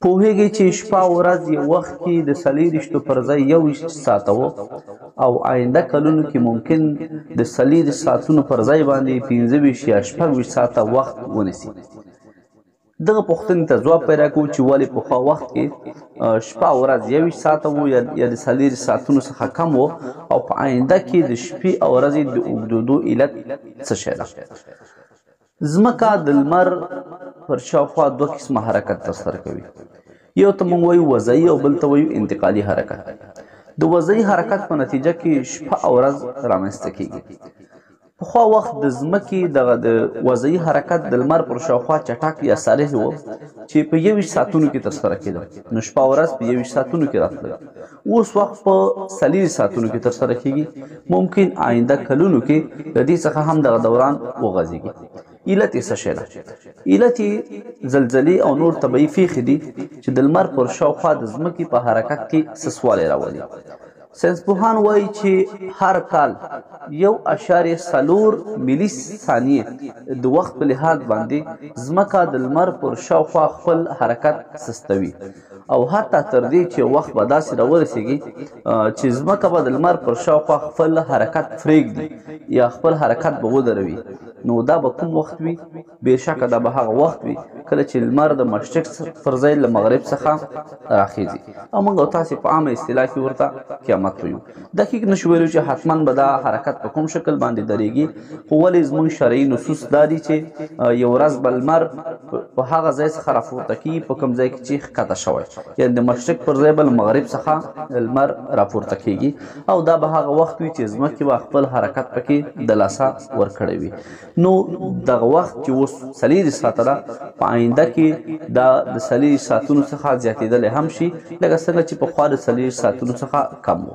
پوهېږئ چې شپه او ورځ یو وخت کې د 24 پر ځای 21 ساعته وو او آینده کلونو کې ممکن د 24 ساعتونو پر ځای باندې 25 یا 26 ساعته وخت ونیسي. دغه پوښتنې ته ځواب پیدا کوو چې ولې پخوا وخت کې شپه او ورځ 21 ساعته وو یا د 24 ساعتونو څخه کم وو او په آینده کې د شپې او ورځې د اوږدېدو علت څه شی ده. ځمکه د لمر پر شاوخوا دوه قسمه حرکت ترسره کوي. یو ته موږ وایو وضعي او بل ته وایو انتقالي حرکت. د وضعي حرکت په نتیجه کې شپه او ورځ رامنځته کیږي. پخوا وخت د ځمکې دغه د وضعي حرکت د لمر پر شاوخوا چټک یا سریع و چې په 21 ساعتونو کې ترسره کېده، نو شپه او ورځ په 21 ساعتونو کې راتله. اوس وخت په 24 ساعتونو کې ترسره کیږي. ممکن آینده کلونو کې له دې څخه هم دغه دوران وغځېږي. علت یې څه شی ده؟ علت یې زلزلې او نور طبیعي پېښې دي چې د لمر پر شاوخوا د ځمکې په حرکت کې سستوالی راولي. ساینسپوهان وایي چې هر کال 1.4 ملي ثانیې د وخت په لحاظ باندې ځمکه د لمر پر شاوخوا خپل حرکت سستوي او حتی تر دې چې وخت به داسې راورسېږي چې ځمکه به د لمر پر شاوخوا خپل حرکت پرېږدي یا خپل حرکت به ودروي. نو دا به کوم وخت وي؟ بېشکه دا به هغه وخت وي کله چې لمر د مشرق پر ځای له مغرب څخه راخیزي او موږ او تاسې په عامه اصطلاح کې ورته قیامت وایو. دقیق نشو ویلو چې حتما به دا حرکت په کوم شکل باندې درېږي، خو ولې زموږ شرعي نصوص دا دي چې یو ورځ به لمر په هغه ځای څخه راپورته کېږي په کوم ځای کې چې ښکته شوی، یعنې د مشرق پر ځای به له مغرب څخه لمر راپورته کېږي او دا به هغه وخت وي چې ځمکې به خپل حرکت پکې د لاسه ورکړی وي. نو دغه وخت چې اوس 24 ساعته ده، په آینده کې دا د 24 ساعتونو څخه زیاتېدلی هم شي، لکه څنګه چې پخوا د 24 ساعتونو څخه کم و.